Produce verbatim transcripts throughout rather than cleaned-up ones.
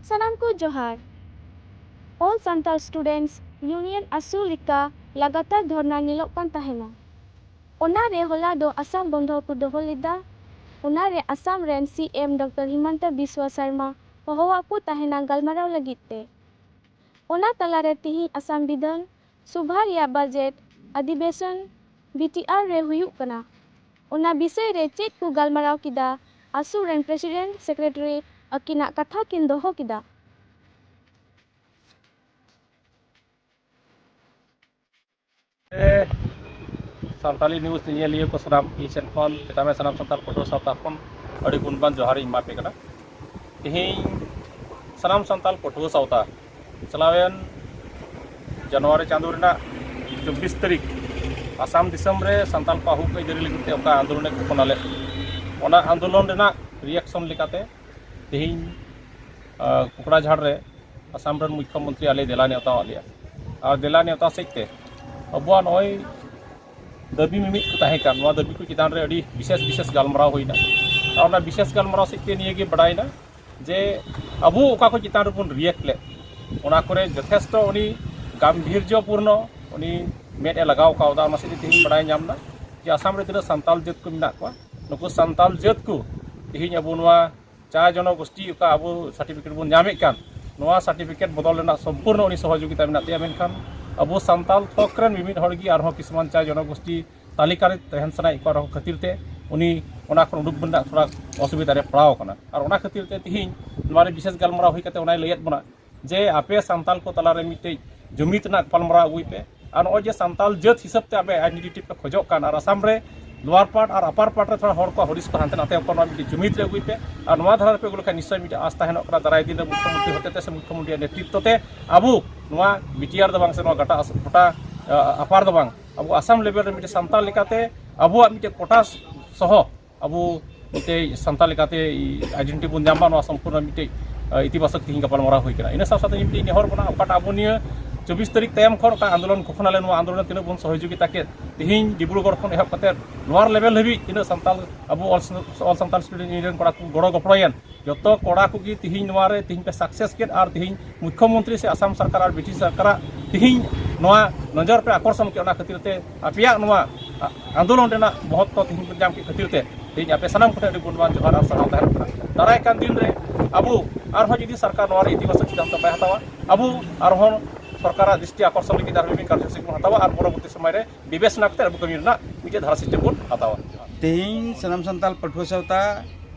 ᱥᱟᱱᱟᱢ ᱠᱚ ᱡᱚᱦᱟᱨ᱾ All Santal Students Union, ᱟᱥᱩ, ᱞᱮᱠᱟ ᱞᱟᱜᱟᱛᱟᱨ ᱫᱷᱚᱨᱱᱟ ᱧᱮᱞᱚᱜ ᱠᱟᱱ ᱛᱟᱦᱮᱱᱟ᱾ ᱚᱱᱟ ᱨᱮ ᱦᱚᱞᱟ ᱫᱚ ᱟᱥᱟᱢ ᱵᱚᱱᱫᱷᱚ ᱠᱚ ᱫᱚᱦᱚ ᱞᱮᱫᱟ᱾ ᱚᱱᱟ ᱨᱮ ᱟᱥᱟᱢ ᱨᱮᱱ ᱥᱤ ᱮᱢ ᱰᱚᱠᱴᱚᱨ ᱦᱤᱢᱚᱱᱛᱚ ᱵᱤᱥᱣᱟ ᱥᱚᱨᱢᱟ ᱦᱚᱦᱚᱣᱟᱫ ᱠᱚ ᱛᱟᱦᱮᱱᱟ ᱜᱟᱞᱢᱟᱨᱟᱣ ᱞᱟᱹᱜᱤᱫ ᱛᱮ᱾ ᱚᱱᱟ ᱛᱟᱞᱟᱨᱮ ᱛᱤᱦᱤᱧ ᱟᱥᱟᱢ ᱵᱤᱫᱷᱟᱱ ᱥᱚᱵᱷᱟ ᱨᱮᱭᱟᱜ ᱵᱟᱡᱮᱴ ᱚᱫᱷᱤᱵᱮᱥᱚᱱ, ᱵᱤ ᱴᱤ ᱟᱨ, ᱨᱮ ᱦᱩᱭᱩᱜ ᱠᱟᱱᱟ᱾ ᱚᱱᱟ ᱵᱤᱥᱚᱭ ᱨᱮ ᱪᱮᱫ ᱠᱚ ᱜᱟᱞᱢᱟᱨᱟᱣ ᱠᱮᱫᱟ, ᱟᱥᱩ ᱨᱮᱱ ᱯᱨᱮᱥᱤᱰᱮᱱᱴ, ᱥᱮᱠᱨᱮᱴᱟᱨᱤ ᱟᱹᱠᱤᱱᱟᱜ ᱠᱟᱛᱷᱟ ᱠᱤᱱ ᱫᱚᱦᱚ ᱠᱮᱫᱟ᱾ ᱥᱟᱱᱛᱟᱞᱤ ᱱᱤᱭᱩᱡᱽ ᱧᱮᱧᱮᱞᱤᱭᱟᱹ ᱠᱚ ᱥᱟᱱᱟᱢ, ᱤᱧ ᱥᱮᱱ ᱠᱷᱚᱱ ᱪᱮᱛᱟᱱ ᱨᱮ ᱥᱟᱱᱟᱢ ᱥᱟᱱᱛᱟᱲ ᱯᱟᱹᱴᱷᱩᱣᱟᱹ ᱥᱟᱶᱛᱟ ᱠᱷᱚᱱ ᱟᱹᱰᱤ ᱜᱩᱱᱢᱟᱱ ᱡᱚᱦᱟᱨ ᱤᱧ ᱮᱢᱟ ᱯᱮ ᱠᱟᱱᱟ᱾ ᱛᱮᱦᱮᱧ ᱥᱟᱱᱟᱢ ᱥᱟᱱᱛᱟᱲ ᱯᱟᱹᱴᱷᱩᱣᱟᱹ ᱥᱟᱶᱛᱟ ᱪᱟᱞᱟᱣᱮᱱ ᱡᱟᱱᱩᱣᱟᱨᱤ ᱪᱟᱸᱫᱳ ᱨᱮᱱᱟᱜ ᱪᱚᱵᱵᱤᱥ ᱛᱟᱹᱨᱤᱠᱷ ᱟᱥᱟᱢ ᱫᱤᱥᱚᱢ ᱨᱮ ᱥᱟᱱᱛᱟᱲ ᱠᱚᱣᱟᱜ ᱦᱚᱠ ᱟᱹᱭᱫᱟᱹᱨᱤ ᱞᱟᱹᱜᱤᱫ ᱛᱮ ᱚᱠᱟ ᱟᱱᱫᱳᱞᱚᱱ ᱮ ᱜᱷᱳᱥᱚᱱᱟ ᱞᱮᱫ, ᱚᱱᱟ ᱟᱱᱫᱳᱞᱚᱱ ᱨᱮᱱᱟᱜ ᱨᱤᱭᱟᱠᱥᱚᱱ ᱞᱮᱠᱟᱛᱮ ᱛᱮᱦᱮᱧ, ᱟᱸ, ᱠᱚᱠᱲᱟᱡᱷᱟᱲ ᱨᱮ ᱟᱥᱟᱢ ᱨᱮᱱ ᱢᱩᱠᱷᱭᱚᱢᱚᱱᱛᱨᱤ ᱟᱞᱮ ᱫᱮᱞᱟ ᱱᱮᱣᱛᱟ ᱟᱫ ᱞᱮᱭᱟ᱾ ᱟᱨ ᱫᱮᱞᱟ ᱱᱮᱣᱛᱟ ᱥᱮᱫ ᱛᱮ ᱟᱵᱚᱣᱟᱜ ᱱᱚᱜᱼᱚᱭ ᱫᱟᱹᱵᱤ ᱢᱤᱢᱤᱫ ᱠᱚ ᱛᱟᱦᱮᱸ ᱠᱟᱱ, ᱱᱚᱣᱟ ᱫᱟᱹᱵᱤ ᱠᱚ ᱪᱮᱛᱟᱱ ᱨᱮ ᱟᱹᱰᱤ ᱵᱤᱥᱮᱥ ᱵᱤᱥᱮᱥ ᱜᱟᱞᱢᱟᱨᱟᱣ ᱦᱩᱭᱱᱟ᱾ ᱟᱨ ᱚᱱᱟ ᱵᱤᱥᱮᱥ ᱜᱟᱞᱢᱟᱨᱟᱣ ᱥᱮᱫ ᱛᱮ ᱱᱤᱭᱟᱹ ᱜᱮ ᱵᱟᱰᱟᱭᱮᱱᱟ ᱡᱮ ᱟᱵᱚ ᱚᱠᱟ ᱠᱚ ᱪᱮᱛᱟᱱ ᱨᱮᱵᱚᱱ ᱨᱤᱭᱮᱠᱴ ᱞᱮᱫ, ᱚᱱᱟ ᱠᱚᱨᱮ ᱡᱚᱛᱷᱮᱥᱴᱚ ᱩᱱᱤ ᱜᱟᱢᱵᱷᱤᱨᱡᱚ ᱯᱩᱨᱱᱚ ᱩᱱᱤ ᱢᱮᱫ ᱮ ᱞᱟᱜᱟᱣ ᱠᱟᱣᱫᱟ᱾ ᱚᱱᱟ ᱥᱮᱫ ᱛᱮ ᱛᱮᱦᱮᱧ ᱵᱟᱰᱟᱭ ᱧᱟᱢ ᱮᱱᱟ ᱡᱮ ᱟᱥᱟᱢ ᱨᱮ ᱛᱤᱱᱟᱹᱜ ᱥᱟᱱᱛᱟᱞ ᱡᱟᱹᱛ ᱠᱚ ᱢᱮᱱᱟᱜ ᱠᱚᱣᱟ, ᱱᱩᱠᱩ ᱥᱟᱱᱛᱟᱞ ᱡᱟᱹᱛ ᱠᱚ ᱛᱮᱦᱮᱧ ᱟᱵᱚ ᱱᱚᱣᱟ ᱪᱟᱭ ᱡᱚᱱᱚᱜᱳᱥᱴᱤ ᱚᱠᱟ ᱟᱵᱚ ᱥᱟᱨᱴᱤᱯᱷᱤᱠᱮᱴ ᱵᱚᱱ ᱧᱟᱢᱮᱫ ᱠᱟᱱ, ᱱᱚᱣᱟ ᱥᱟᱨᱴᱤᱯᱷᱤᱠᱮᱴ ᱵᱚᱫᱚᱞ ᱨᱮᱱᱟᱜ ᱥᱚᱢᱯᱩᱨᱱᱚ ᱩᱱᱤ ᱥᱚᱦᱚᱡᱳᱜᱤᱛᱟ ᱢᱮᱱᱟᱜ ᱛᱟᱭᱟ᱾ ᱢᱮᱱᱠᱷᱟᱱ ᱟᱵᱚ ᱥᱟᱱᱛᱟᱞ ᱛᱷᱚᱠ ᱨᱮᱱ ᱢᱤᱢᱤᱫ ᱦᱚᱲ ᱜᱮ ᱟᱨᱦᱚᱸ ᱠᱤᱥᱩᱢᱟᱱ ᱪᱟᱭ ᱡᱚᱱᱚᱜᱳᱥᱴᱤ ᱛᱟᱹᱞᱤᱠᱟ ᱨᱮ ᱛᱟᱦᱮᱱ ᱥᱟᱱᱟᱭᱮᱫ ᱠᱚᱣᱟ ᱨᱮᱦᱚᱸ ᱠᱷᱟᱹᱛᱤᱨ ᱛᱮ ᱩᱱᱤ ᱚᱱᱟ ᱠᱷᱚᱱ ᱩᱰᱩᱠ ᱨᱮᱱᱟᱜ ᱛᱷᱚᱲᱟ ᱚᱥᱩᱵᱤᱫᱷᱟ ᱨᱮ ᱯᱟᱲᱟᱣ ᱟᱠᱟᱱᱟ᱾ ᱟᱨ ᱚᱱᱟ ᱠᱷᱟᱹᱛᱤᱨ ᱛᱮ ᱛᱮᱦᱮᱧ ᱱᱚᱣᱟ ᱨᱮ ᱵᱤᱥᱮᱥ ᱜᱟᱞᱢᱟᱨᱟᱣ ᱦᱩᱭ ᱠᱟᱛᱮ ᱚᱱᱟᱭ ᱞᱟᱹᱭᱮᱫ ᱵᱚᱱᱟ ᱡᱮ ᱟᱯᱮ ᱥᱟᱱᱛᱟᱞ ᱠᱚ ᱛᱟᱞᱟᱨᱮ ᱢᱤᱫᱴᱮᱡ ᱡᱩᱢᱤᱫ ᱨᱮᱱᱟᱜ ᱜᱟᱯᱟᱞᱢᱟᱨᱟᱣ ᱟᱹᱜᱩᱭ ᱯᱮ᱾ ᱟᱨ ᱱᱚᱜᱼᱚᱭ ᱡᱮ ᱥᱟᱱᱛᱟᱞ ᱡᱟᱹᱛ ᱦᱤᱥᱟᱹᱵ ᱛᱮ ᱟᱯᱮ ᱟᱭᱰᱮᱱᱴᱤᱴᱤ ᱯᱮ ᱠᱷᱚᱡᱚᱜ ᱠᱟᱱ, ᱟᱨ ᱟᱥᱟᱢ ᱨᱮ ᱞᱳᱣᱟᱨ ᱯᱟᱨᱴ ᱟᱨ ᱟᱯᱟᱨ ᱯᱟᱨᱴ ᱨᱮ ᱛᱷᱚᱲᱟ ᱦᱚᱲ ᱠᱚᱣᱟᱜ ᱦᱩᱫᱤᱥ ᱠᱚ ᱦᱟᱱᱛᱮ ᱱᱟᱛᱮ ᱠᱚ, ᱱᱚᱣᱟ ᱢᱤᱫᱴᱮᱡ ᱡᱩᱢᱤᱫ ᱨᱮ ᱟᱹᱜᱩᱭ ᱯᱮ᱾ ᱟᱨ ᱱᱚᱣᱟ ᱫᱷᱟᱨᱟ ᱨᱮᱯᱮ ᱟᱹᱜᱩ ᱞᱮᱠᱷᱟᱱ ᱱᱤᱥᱪᱚᱭ ᱢᱤᱫᱴᱮᱡ ᱟᱥ ᱛᱟᱦᱮᱱᱚᱜ ᱠᱟᱱᱟ ᱫᱟᱨᱟᱭ ᱫᱤᱱ ᱨᱮ ᱢᱩᱠᱷᱭᱚᱢᱚᱱᱛᱨᱤ ᱦᱚᱛᱮᱛᱮ ᱥᱮ ᱢᱩᱠᱷᱭᱚᱢᱚᱱᱛᱨᱤᱭᱟᱜ ᱱᱮᱛᱨᱤᱛᱛᱚ ᱛᱮ ᱟᱵᱚ ᱱᱚᱣᱟ ᱵᱤ ᱴᱤ ᱟᱨ ᱫᱚ ᱵᱟᱝ, ᱥᱮ ᱱᱚᱣᱟ ᱜᱟᱴᱟ ᱟᱥ-, ᱜᱚᱴᱟ, ᱟ, ᱟᱯᱟᱨ ᱫᱚ ᱵᱟᱝ, ᱟᱵᱚ ᱟᱥᱟᱢ ᱞᱮᱵᱮᱞ ᱨᱮ ᱢᱤᱫᱴᱮᱡ ᱥᱟᱱᱛᱟᱞ ᱞᱮᱠᱟᱛᱮ ᱟᱵᱚᱣᱟᱜ ᱢᱤᱫᱴᱮᱡ ᱠᱳᱴᱟ ᱥᱚᱦᱚ ᱟᱵᱚ ᱢᱤᱫᱴᱮᱡ ᱥᱟᱱᱛᱟᱲ ᱞᱮᱠᱟᱛᱮ ᱟᱭᱰᱮᱱᱴᱤᱴᱤ ᱵᱚᱱ ᱧᱟᱢ ᱢᱟ, ᱱᱚᱣᱟ ᱥᱚᱢᱯᱩᱨᱱᱚ ᱢᱤᱫᱴᱮᱡ, ᱟ, ᱤᱛᱤᱵᱟᱥᱚᱠ ᱛᱮᱦᱮᱧ ᱜᱟᱯᱟᱞᱢᱟᱨᱟᱣ ᱦᱩᱭ ᱠᱟᱱᱟ᱾ ᱤᱱᱟᱹ ᱥᱟᱶ ᱥᱟᱶᱛᱮ ᱢᱤᱫᱴᱮᱡ ᱱᱮᱦᱚᱨ ᱵᱚᱱᱟ, ᱚᱠᱟᱴᱟᱜ ᱟᱵᱚ ᱱᱤᱭᱟᱹ ᱪᱚᱵᱵᱤᱥ ᱛᱟᱹᱨᱤᱠᱷ ᱛᱟᱭᱚᱢ ᱠᱷᱚᱱ ᱚᱠᱟ ᱟᱱᱫᱳᱞᱚᱱ ᱜᱷᱳᱥᱚᱱᱟ ᱞᱮᱱ, ᱱᱚᱣᱟ ᱟᱱᱫᱳᱞᱚᱱ ᱨᱮ ᱛᱤᱱᱟᱹᱜ ᱵᱚᱱ ᱥᱚᱦᱚᱡᱳᱜᱤᱛᱟ ᱠᱮᱫ, ᱛᱮᱦᱮᱧ ᱰᱤᱵᱽᱨᱩᱜᱚᱲ ᱠᱷᱚᱱ ᱮᱦᱚᱵ ᱠᱟᱛᱮ ᱞᱳᱣᱟᱨ ᱞᱮᱵᱮᱞ ᱦᱟᱹᱵᱤᱡ ᱛᱤᱱᱟᱹᱜ ᱥᱟᱱᱛᱟᱞ, ᱟᱵᱚ All All Santal Student Union ᱨᱮᱱ ᱠᱚᱲᱟ ᱠᱚ ᱜᱚᱲᱚ ᱜᱚᱯᱚᱲᱚᱭᱮᱱ, ᱡᱚᱛᱚ ᱠᱚᱲᱟ ᱠᱚᱜᱮ ᱛᱮᱦᱮᱧ ᱱᱚᱣᱟ ᱨᱮ ᱛᱮᱦᱮᱧ ᱯᱮ ᱥᱟᱠᱥᱮᱥ ᱠᱮᱫ ᱟᱨ ᱛᱮᱦᱮᱧ ᱢᱩᱠᱷᱭᱚᱢᱚᱱᱛᱨᱤ ᱥᱮ ᱟᱥᱟᱢ ᱥᱚᱨᱠᱟᱨ ᱟᱨ ᱵᱨᱤᱴᱤᱥ ᱥᱚᱨᱠᱟᱨᱟᱜ ᱛᱮᱦᱮᱧ ᱱᱚᱣᱟ ᱱᱚᱡᱚᱨ ᱯᱮ ᱟᱠᱚᱨᱥᱚᱱ ᱠᱮᱫ, ᱚᱱᱟ ᱠᱷᱟᱹᱛᱤᱨ ᱛᱮ ᱟᱯᱮᱭᱟᱜ ᱱᱚᱣᱟ ᱟ-, ᱟᱱᱫᱳᱞᱚᱱ ᱨᱮᱱᱟᱜ ᱢᱚᱦᱚᱛ ᱠᱚ ᱛᱮᱦᱮᱧ ᱯᱮ ᱧᱟᱢ ᱠᱮᱫ ᱠᱷᱟᱹᱛᱤᱨ ᱛᱮ ᱛᱮᱦᱮᱧ ᱟᱯᱮ ᱥᱟᱱᱟᱢ ᱠᱚᱴᱷᱮᱱ ᱟᱹᱰᱤ ᱜᱩᱱᱢᱟᱱ ᱡᱚᱦᱟᱨ ᱟᱨ ᱥᱟᱨᱦᱟᱣ ᱛᱟᱦᱮᱱ ᱠᱟᱱᱟ᱾ ᱫᱟᱨᱟᱭ ᱠᱟᱱ ᱫᱤᱱ ᱨᱮ ᱟᱵᱚ ᱟᱨᱦᱚᱸ ᱡᱩᱫᱤ ᱥᱚᱨᱠᱟᱨ ᱱᱚᱣᱟ ᱨᱮ ᱤᱛᱤᱵᱟᱪᱚᱠ ᱥᱤᱫᱽᱫᱷᱟᱱᱛᱚ ᱵᱟᱭ ᱦᱟᱛᱟᱣᱟ, ᱟᱵᱚ ᱟᱨᱦᱚᱸ ᱥᱚᱨᱠᱟᱨᱟᱜ ᱫᱨᱤᱥᱴᱤ ᱟᱠᱚᱨᱥᱚᱱ ᱞᱟᱹᱜᱤᱫ ᱟᱨᱦᱚᱸ ᱢᱤᱫ ᱠᱟᱨᱡᱚᱥᱩᱪᱤ ᱵᱚᱱ ᱦᱟᱛᱟᱣᱟ ᱟᱨ ᱯᱚᱨᱚᱵᱚᱨᱛᱤ ᱥᱚᱢᱚᱭ ᱨᱮ ᱵᱤᱵᱮᱪᱚᱱᱟ ᱠᱟᱛᱮ ᱟᱵᱚ ᱠᱟᱹᱢᱤ ᱨᱮᱱᱟᱜ ᱢᱤᱫᱴᱮᱡ ᱫᱷᱟᱨᱟ ᱥᱤᱥᱴᱮᱢ ᱵᱚᱱ ᱦᱟᱛᱟᱣᱟ᱾ ᱛᱮᱦᱮᱧ ᱥᱟᱱᱟᱢ ᱥᱟᱱᱛᱟᱲ ᱯᱟᱹᱴᱷᱩᱣᱟᱹ ᱥᱟᱶᱛᱟ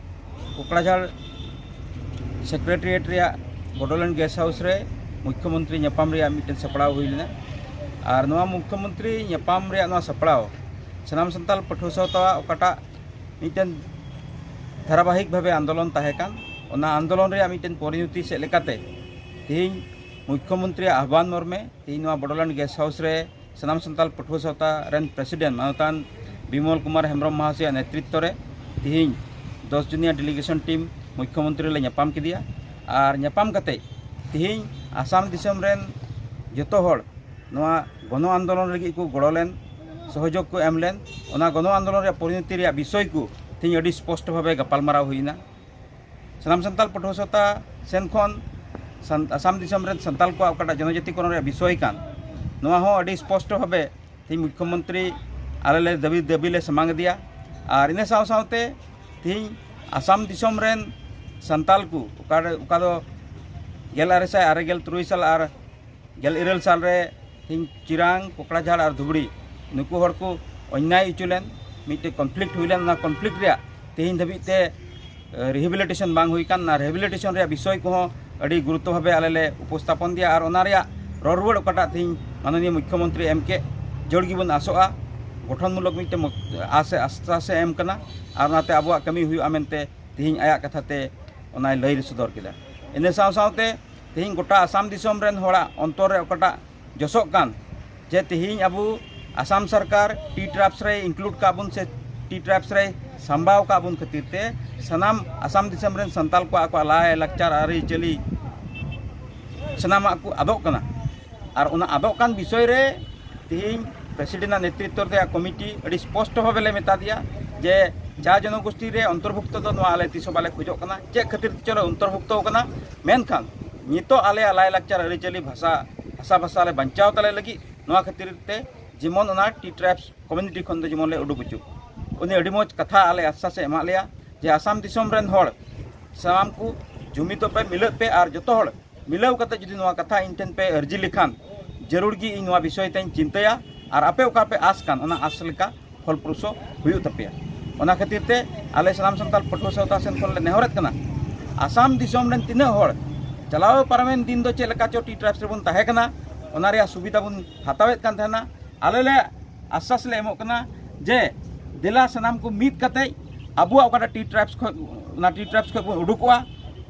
ᱠᱚᱠᱲᱟᱡᱷᱟᱲ ᱥᱮᱠᱨᱮᱴᱟᱨᱤᱭᱮᱴ ᱨᱮᱭᱟᱜ ᱵᱚᱰᱳᱞᱮᱱᱰ ᱜᱮᱥᱴ ᱦᱟᱣᱩᱥ ᱨᱮ ᱢᱩᱠᱷᱭᱚᱢᱚᱱᱛᱨᱤ ᱧᱟᱯᱟᱢ ᱨᱮᱭᱟᱜ ᱢᱤᱫᱴᱮᱱ ᱥᱟᱯᱲᱟᱣ ᱦᱩᱭ ᱞᱮᱱᱟ᱾ ᱟᱨ ᱱᱚᱣᱟ ᱢᱩᱠᱷᱭᱚᱢᱚᱱᱛᱨᱤ ᱧᱟᱯᱟᱢ ᱨᱮᱭᱟᱜ ᱱᱚᱣᱟ ᱥᱟᱯᱲᱟᱣ ᱥᱟᱱᱟᱢ ᱥᱟᱱᱛᱟᱲ ᱯᱟᱹᱴᱷᱩᱣᱟᱹ ᱥᱟᱶᱛᱟ ᱚᱠᱟᱴᱟᱜ ᱢᱤᱫᱴᱮᱱ ᱫᱷᱟᱨᱟᱵᱟᱦᱤᱠ ᱵᱷᱟᱵᱮ ᱟᱱᱫᱳᱞᱚᱱ ᱛᱟᱦᱮᱸ ᱠᱟᱱ, ᱚᱱᱟ ᱟᱱᱫᱳᱞᱚᱱ ᱨᱮᱭᱟᱜ ᱢᱤᱫᱴᱮᱱ ᱯᱚᱨᱤᱱᱚᱛᱤ ᱥᱮᱫ ᱞᱮᱠᱟᱛᱮ ᱛᱮᱦᱮᱧ ᱢᱩᱠᱷᱭᱚᱢᱚᱱᱛᱨᱤᱭᱟᱜ ᱟᱦᱵᱟᱱ ᱢᱚᱨᱢᱮ ᱛᱮᱦᱮᱧ ᱱᱚᱣᱟ ᱵᱚᱰᱳᱞᱮᱱᱰ ᱜᱮᱥᱴ ᱦᱟᱣᱩᱥ ᱨᱮ ᱥᱟᱱᱟᱢ ᱥᱟᱱᱛᱟᱲ ᱯᱟᱹᱴᱷᱩᱣᱟᱹ ᱥᱟᱶᱛᱟ ᱨᱮᱱ ᱯᱨᱮᱥᱤᱰᱮᱱᱴ ᱢᱟᱱᱚᱛᱟᱱ ᱵᱤᱢᱚᱞ ᱠᱩᱢᱟᱨ ᱦᱮᱢᱵᱨᱚᱢ ᱢᱟᱦᱟᱥᱚᱭᱟᱜ ᱱᱮᱛᱨᱤᱛᱵ ᱨᱮ ᱛᱮᱦᱮᱧ ᱫᱚᱥ ᱡᱚᱱᱤᱭᱟ ᱰᱮᱞᱤᱜᱮᱥᱚᱱ ᱴᱤᱢ ᱢᱩᱠᱷᱭᱚᱢᱚᱱᱛᱨᱤ ᱞᱮ ᱧᱟᱯᱟᱢ ᱠᱮᱫᱮᱭᱟ᱾ ᱟᱨ ᱧᱟᱯᱟᱢ ᱠᱟᱛᱮ ᱛᱮᱦᱮᱧ ᱟᱥᱟᱢ ᱫᱤᱥᱚᱢ ᱨᱮᱱ ᱡᱚᱛᱚ ᱦᱚᱲ ᱱᱚᱣᱟ ᱜᱚᱱᱚ ᱟᱱᱫᱳᱞᱚᱱ ᱞᱟᱹᱜᱤᱫ ᱠᱚ ᱜᱚᱲᱚ ᱞᱮᱱ, ᱥᱚᱦᱚᱡᱳᱜᱽ ᱠᱚ ᱮᱢ ᱞᱮᱱ, ᱚᱱᱟ ᱜᱚᱱᱚ ᱟᱱᱫᱳᱞᱚᱱ ᱨᱮᱭᱟᱜ ᱯᱚᱨᱤᱱᱚᱛᱤ ᱨᱮᱭᱟᱜ ᱵᱤᱥᱚᱭ ᱠᱚ ᱛᱮᱦᱮᱧ ᱟᱹᱰᱤ ᱥᱯᱚᱥᱴᱚ ᱵᱷᱟᱵᱮ ᱜᱟᱯᱟᱞᱢᱟᱨᱟᱣ ᱦᱩᱭᱱᱟ᱾ ᱥᱟᱱᱟᱢ ᱥᱟᱱᱛᱟᱲ ᱯᱟᱹᱴᱷᱩᱣᱟᱹ ᱥᱟᱶᱛᱟ ᱥᱮᱱ ᱠᱷᱚᱱ ᱥᱟᱱ-, ᱟᱥᱟᱢ ᱫᱤᱥᱚᱢ ᱨᱮᱱ ᱥᱟᱱᱛᱟᱲ ᱠᱚᱣᱟᱜ ᱚᱠᱟᱴᱟᱜ ᱡᱚᱱᱚᱡᱟᱹᱛᱤ ᱠᱚᱨᱚᱱ ᱨᱮᱭᱟᱜ ᱵᱤᱥᱚᱭ ᱠᱟᱱ, ᱱᱚᱣᱟ ᱦᱚᱸ ᱟᱹᱰᱤ ᱥᱯᱚᱥᱴᱚ ᱵᱷᱟᱵᱮ ᱛᱮᱦᱮᱧ ᱢᱩᱠᱷᱭᱚᱢᱚᱱᱛᱨᱤ ᱟᱞᱮ ᱞᱮ ᱫᱟᱹᱵᱤ, ᱫᱟᱹᱵᱤ ᱞᱮ ᱥᱟᱢᱟᱝ ᱟᱫᱮᱭᱟ᱾ ᱟᱨ ᱤᱱᱟᱹ ᱥᱟᱶ ᱥᱟᱶᱛᱮ ᱛᱮᱦᱮᱧ ᱟᱥᱟᱢ ᱫᱤᱥᱚᱢ ᱨᱮᱱ ᱥᱟᱱᱛᱟᱲ ᱠᱚ ᱚᱠᱟ ᱨᱮ, ᱚᱠᱟ ᱫᱚ ᱜᱮᱞ ᱟᱨᱮ ᱥᱟᱭ ᱟᱨᱮ ᱜᱮᱞ ᱛᱩᱨᱩᱭ ᱥᱟᱞ ᱟᱨ ᱜᱮᱞ ᱤᱨᱟᱹᱞ ᱥᱟᱞ ᱨᱮ ᱛᱮᱦᱮᱧ ᱪᱤᱨᱟᱝ, ᱠᱚᱠᱲᱟᱡᱷᱟᱲ ᱟᱨ ᱫᱷᱩᱵᱽᱲᱤ ᱱᱩᱠᱩ ᱦᱚᱲ ᱠᱚ ᱚᱱᱱᱭᱟᱭ ᱦᱚᱪᱚ ᱞᱮᱱ, ᱢᱤᱫᱴᱮᱡ ᱠᱚᱱᱯᱷᱞᱤᱠᱴ ᱦᱩᱭ ᱞᱮᱱ, ᱚᱱᱟ ᱠᱚᱱᱯᱷᱞᱤᱠᱴ ᱨᱮᱭᱟᱜ ᱛᱮᱦᱮᱧ ᱫᱷᱟᱹᱵᱤᱡ ᱛᱮ ᱨᱤᱦᱮᱵᱤᱞᱤᱴᱮᱥᱚᱱ ᱵᱟᱝ ᱦᱩᱭ ᱠᱟᱱ᱾ ᱚᱱᱟ ᱨᱤᱦᱮᱵᱤᱞᱤᱴᱮᱥᱚᱱ ᱨᱮᱭᱟᱜ ᱵᱤᱥᱚᱭ ᱠᱚᱦᱚᱸ ᱟᱹᱰᱤ ᱜᱩᱨᱩᱛᱛᱚ ᱵᱷᱟᱵᱮ ᱟᱞᱮ ᱞᱮ ᱩᱯᱚᱥᱛᱷᱟᱯᱚᱱ ᱜᱮᱭᱟ ᱟᱨ ᱚᱱᱟ ᱨᱮᱭᱟᱜ ᱨᱚᱲ ᱨᱩᱣᱟᱹᱲ ᱚᱠᱟᱴᱟᱜ ᱛᱮᱦᱮᱧ ᱢᱟᱱᱚᱱᱤᱭᱚ ᱢᱩᱠᱷᱭᱚᱢᱚᱱᱛᱨᱤ ᱮᱢ ᱠᱮᱫ, ᱡᱳᱨ ᱜᱮᱵᱚᱱ ᱟᱥᱚᱜᱼᱟ, ᱜᱚᱴᱷᱚᱱᱢᱩᱞᱚᱠ ᱢᱤᱫᱴᱮᱱ ᱢᱚ-, ᱟᱥ ᱮ, ᱟᱥᱥᱟᱥ ᱮ ᱮᱢ ᱠᱟᱱᱟ ᱟᱨ ᱚᱱᱟᱛᱮ ᱟᱵᱚᱣᱟᱜ ᱠᱟᱹᱢᱤ ᱦᱩᱭᱩᱜᱼᱟ ᱢᱮᱱᱛᱮ ᱛᱮᱦᱮᱧ ᱟᱭᱟᱜ ᱠᱟᱛᱷᱟ ᱛᱮ ᱚᱱᱟᱭ ᱞᱟᱹᱭ ᱥᱚᱫᱚᱨ ᱠᱮᱫᱟ᱾ ᱤᱱᱟᱹ ᱥᱟᱶ ᱥᱟᱶᱛᱮ ᱛᱮᱦᱮᱧ ᱜᱚᱴᱟ ᱟᱥᱟᱢ ᱫᱤᱥᱚᱢ ᱨᱮᱱ ᱦᱚᱲᱟᱜ ᱚᱱᱛᱚᱨ ᱨᱮ ᱚᱠᱟᱴᱟᱜ ᱡᱚᱥᱚᱜ ᱠᱟᱱ ᱡᱮ ᱛᱮᱦᱮᱧ ᱟᱵᱚ ᱟᱥᱟᱢ ᱥᱚᱨᱠᱟᱨ ᱴᱤ ᱴᱨᱟᱯᱥ ᱨᱮ ᱤᱱᱠᱞᱩᱰ ᱠᱟᱜ ᱵᱚᱱ ᱥᱮ ᱴᱤ ᱴᱨᱟᱯᱥ ᱨᱮ ᱥᱟᱢᱵᱟᱣ ᱠᱟᱜ ᱵᱚᱱ ᱠᱷᱟᱹᱛᱤᱨ ᱛᱮ ᱥᱟᱱᱟᱢ ᱟᱥᱟᱢ ᱫᱤᱥᱚᱢ ᱨᱮᱱ ᱥᱟᱱᱛᱟᱲ ᱠᱚᱣᱟᱜ, ᱟᱠᱚᱣᱟᱜ ᱞᱟᱭ ᱞᱟᱠᱪᱟᱨ ᱟᱹᱨᱤᱪᱟᱹᱞᱤ ᱥᱟᱱᱟᱢᱟᱜ ᱠᱚ ᱟᱫᱚᱜ ᱠᱟᱱᱟ᱾ ᱟᱨ ᱚᱱᱟ ᱟᱫᱚᱜ ᱠᱟᱱ ᱵᱤᱥᱚᱭ ᱨᱮ ᱛᱮᱦᱮᱧ ᱯᱨᱮᱥᱤᱰᱮᱱᱴ ᱟᱜ ᱱᱮᱛᱨᱤᱛᱵ ᱨᱮᱭᱟᱜ ᱠᱚᱢᱤᱴᱤ ᱟᱹᱰᱤ ᱥᱯᱚᱥᱴᱚ ᱵᱷᱟᱵᱮ ᱞᱮ ᱢᱮᱛᱟ ᱫᱮᱭᱟ ᱡᱮ ᱪᱟ ᱡᱚᱱᱚᱜᱳᱥᱴᱤ ᱨᱮ ᱚᱱᱛᱚᱨᱵᱷᱩᱠᱛᱚ ᱫᱚ ᱱᱚᱣᱟ ᱟᱞᱮ ᱛᱤᱥ ᱦᱚᱸ ᱵᱟᱞᱮ ᱠᱷᱚᱡᱚᱜ ᱠᱟᱱᱟ᱾ ᱪᱮᱫ ᱠᱷᱟᱹᱛᱤᱨ ᱛᱮᱪᱚ ᱞᱮ ᱚᱱᱛᱚᱨᱵᱷᱩᱠᱛᱚ ᱟᱠᱟᱱᱟ, ᱢᱮᱱᱠᱷᱟᱱ ᱱᱤᱛᱚᱜ ᱟᱞᱮᱭᱟᱜ ᱞᱟᱭᱼᱞᱟᱠᱪᱟᱨ ᱟᱹᱨᱤᱪᱟᱹᱞᱤ ᱵᱷᱟᱥᱟ ᱵᱷᱟᱥᱟ ᱵᱷᱟᱥᱟ ᱞᱮ ᱵᱟᱧᱪᱟᱣ ᱛᱟᱞᱮ ᱞᱟᱹᱜᱤᱫ ᱱᱚᱣᱟ ᱠᱷᱟᱹᱛᱤᱨ ᱛᱮ ᱡᱮᱢᱚᱱ ᱚᱱᱟ ᱴᱤ ᱴᱨᱟᱭᱤᱵᱥ ᱠᱚᱢᱤᱭᱩᱱᱤᱴᱤ ᱠᱷᱚᱱ ᱫᱚ ᱡᱮᱢᱚᱱ ᱞᱮ ᱩᱰᱩᱠ ᱦᱚᱪᱚᱜ᱾ ᱩᱱᱤ ᱟᱹᱰᱤ ᱢᱚᱡᱽ ᱠᱟᱛᱷᱟ ᱟᱞᱮ ᱟᱥᱥᱟᱥ ᱮ ᱮᱢᱟᱜ ᱞᱮᱭᱟ ᱡᱮ ᱟᱥᱟᱢ ᱫᱤᱥᱚᱢ ᱨᱮᱱ ᱦᱚᱲ ᱥᱟᱱᱟᱢ ᱠᱚ ᱡᱩᱢᱤᱫᱚᱜ ᱯᱮ, ᱢᱤᱞᱟᱹᱜ ᱯᱮ ᱟᱨ ᱡᱚᱛᱚ ᱦᱚᱲ ᱢᱤᱞᱟᱹᱣ ᱠᱟᱛᱮ ᱡᱩᱫᱤ ᱱᱚᱣᱟ ᱠᱟᱛᱷᱟ ᱤᱧ ᱴᱷᱮᱱ ᱯᱮ ᱟᱹᱨᱡᱤ ᱞᱮᱠᱷᱟᱱ ᱡᱟᱹᱨᱩᱲ ᱜᱮ ᱤᱧ ᱱᱚᱣᱟ ᱵᱤᱥᱚᱭ ᱛᱮᱧ ᱪᱤᱱᱛᱟᱹᱭᱟ ᱟᱨ ᱟᱯᱮ ᱚᱠᱟ ᱯᱮ ᱟᱥ ᱠᱟᱱ ᱚᱱᱟ ᱟᱥ ᱞᱮᱠᱟ ᱯᱷᱚᱞᱯᱨᱚᱥᱩ ᱦᱩᱭᱩᱜ ᱛᱟᱯᱮᱭᱟ᱾ ᱚᱱᱟ ᱠᱷᱟᱹᱛᱤᱨ ᱛᱮ ᱟᱞᱮ ᱥᱟᱱᱟᱢ ᱥᱟᱱᱛᱟᱲ ᱯᱟᱹᱴᱷᱩᱣᱟᱹ ᱥᱟᱶᱛᱟ ᱥᱮᱱ ᱠᱷᱚᱱ ᱞᱮ ᱱᱮᱦᱚᱨᱮᱫ ᱠᱟᱱᱟ ᱟᱥᱟᱢ ᱫᱤᱥᱚᱢ ᱨᱮᱱ ᱛᱤᱱᱟᱹᱜ ᱦᱚᱲ ᱪᱟᱞᱟᱣ ᱯᱟᱨᱚᱢᱮᱱ ᱫᱤᱱ ᱫᱚ ᱪᱮᱫ ᱞᱮᱠᱟ ᱪᱚ ᱴᱤ ᱴᱨᱟᱭᱤᱵᱥ ᱨᱮᱵᱚᱱ ᱛᱟᱦᱮᱸ ᱠᱟᱱᱟ, ᱚᱱᱟ ᱨᱮᱭᱟᱜ ᱥᱩᱵᱤᱫᱷᱟ ᱵᱚᱱ ᱦᱟᱛᱟᱣᱮᱫ ᱠᱟᱱ ᱛᱟᱦᱮᱱᱟ᱾ ᱟᱞᱮ ᱞᱮ ᱟᱥᱥᱟᱥ ᱞᱮ ᱮᱢᱚᱜ ᱠᱟᱱᱟ ᱡᱮ ᱫᱮᱞᱟ ᱥᱟᱱᱟᱢ ᱠᱚ ᱢᱤᱫ ᱠᱟᱛᱮ ᱟᱵᱚᱣᱟᱜ ᱚᱠᱟᱴᱟᱜ ᱴᱤ ᱴᱨᱟᱭᱤᱵᱥ ᱠᱷᱚᱱ, ᱚᱱᱟ ᱴᱤ ᱴᱨᱟᱭᱤᱵᱥ ᱠᱷᱚᱱ ᱵᱚᱱ ᱩᱰᱩᱠᱚᱜᱼᱟ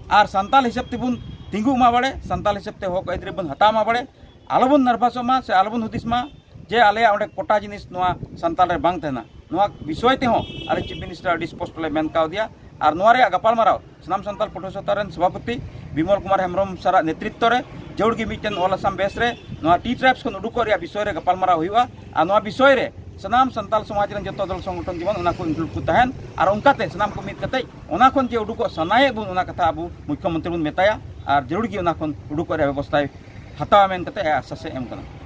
ᱟᱨ ᱥᱟᱱᱛᱟᱞ ᱦᱤᱥᱟᱹᱵ ᱛᱮᱵᱚᱱ ᱛᱤᱸᱜᱩᱜ ᱢᱟ ᱵᱟᱲᱮ, ᱥᱟᱱᱛᱟᱞ ᱦᱤᱥᱟᱹᱵ ᱛᱮ ᱦᱚᱠ ᱟᱹᱭᱫᱟᱹᱨᱤ ᱵᱚᱱ ᱦᱟᱛᱟᱣ ᱢᱟ ᱵᱟᱲᱮ᱾ ᱟᱞᱚᱵᱚᱱ ᱱᱟᱨᱵᱷᱟᱥᱚᱜ ᱢᱟ ᱥᱮ ᱟᱞᱚᱵᱚᱱ ᱦᱩᱫᱤᱥ ᱢᱟ ᱡᱮ ᱟᱞᱮᱭᱟᱜ ᱚᱸᱰᱮ ᱠᱳᱴᱟ ᱡᱤᱱᱤᱥ ᱱᱚᱣᱟ ᱥᱟᱱᱛᱟᱞ ᱨᱮ ᱵᱟᱝ ᱛᱟᱦᱮᱱᱟ᱾ ᱱᱚᱣᱟ ᱵᱤᱥᱚᱭ ᱛᱮᱦᱚᱸ ᱟᱞᱮ ᱪᱤᱯ ᱢᱤᱱᱤᱥᱴᱟᱨ ᱟᱹᱰᱤ ᱥᱯᱚᱥᱴᱚ ᱞᱮ ᱢᱮᱱ ᱠᱟᱣᱫᱮᱭᱟ᱾ ᱟᱨ ᱱᱚᱣᱟ ᱨᱮᱭᱟᱜ ᱜᱟᱯᱟᱞᱢᱟᱨᱟᱣ ᱥᱟᱱᱟᱢ ᱥᱟᱱᱛᱟᱞ ᱯᱟᱹᱴᱷᱩᱣᱟᱹ ᱥᱟᱶᱛᱟ ᱨᱮᱱ ᱥᱚᱵᱷᱟᱯᱚᱛᱤ ᱵᱤᱢᱚᱞ ᱠᱩᱢᱟᱨ ᱦᱮᱢᱵᱨᱚᱢ ᱥᱟᱨᱟᱜ ᱱᱮᱛᱨᱤᱛᱵ ᱨᱮ ᱡᱟᱹᱨᱩᱲ ᱜᱮ ᱢᱤᱫᱴᱮᱱ ᱚᱞ ᱟᱥᱟᱢ ᱵᱮᱥ ᱨᱮ ᱱᱚᱣᱟ ᱴᱤ ᱴᱨᱟᱭᱤᱵᱥ ᱠᱷᱚᱱ ᱩᱰᱩᱠᱚᱜ ᱨᱮᱭᱟᱜ ᱵᱤᱥᱚᱭ ᱨᱮ ᱜᱟᱯᱟᱞᱢᱟᱨᱟᱣ ᱦᱩᱭᱩᱜᱼᱟ᱾ ᱟᱨ ᱱᱚᱣᱟ ᱵᱤᱥᱚᱭ ᱨᱮ ᱥᱟᱱᱟᱢ ᱥᱟᱱᱛᱟᱞ ᱥᱚᱢᱟᱡᱽ ᱨᱮᱱ ᱡᱚᱛᱚ ᱫᱚᱞ ᱥᱚᱝᱜᱚᱴᱷᱚᱱ ᱡᱮᱢᱚᱱ ᱚᱱᱟ ᱠᱚ ᱤᱱᱠᱞᱩᱰ ᱠᱚ ᱛᱟᱦᱮᱱ ᱟᱨ ᱚᱱᱠᱟᱛᱮ ᱥᱟᱱᱟᱢ ᱠᱚ ᱢᱤᱫ ᱠᱟᱛᱮ ᱚᱱᱟ ᱠᱷᱚᱱ ᱡᱮ ᱩᱰᱩᱠᱚᱜ ᱥᱟᱱᱟᱭᱮᱫ ᱵᱚᱱ ᱚᱱᱟ ᱠᱟᱛᱷᱟ ᱟᱵᱚ ᱢᱩᱠᱷᱭᱚᱢᱚᱱᱛᱨᱤ ᱵᱚᱱ ᱢᱮᱛᱟᱭᱟ ᱟᱨ ᱡᱟᱹᱨᱩᱲ ᱜᱮ ᱚᱱᱟ ᱠᱷᱚᱱ ᱩᱰᱩᱠᱚᱜ ᱨᱮᱭᱟᱜ ᱵᱮᱵᱚᱥᱛᱷᱟᱭ ᱦᱟᱛᱟᱣᱟ ᱢᱮᱱ ᱠᱟᱛᱮ ᱟᱥᱥᱟᱥ ᱮ ᱮᱢ ᱠᱟᱱᱟ᱾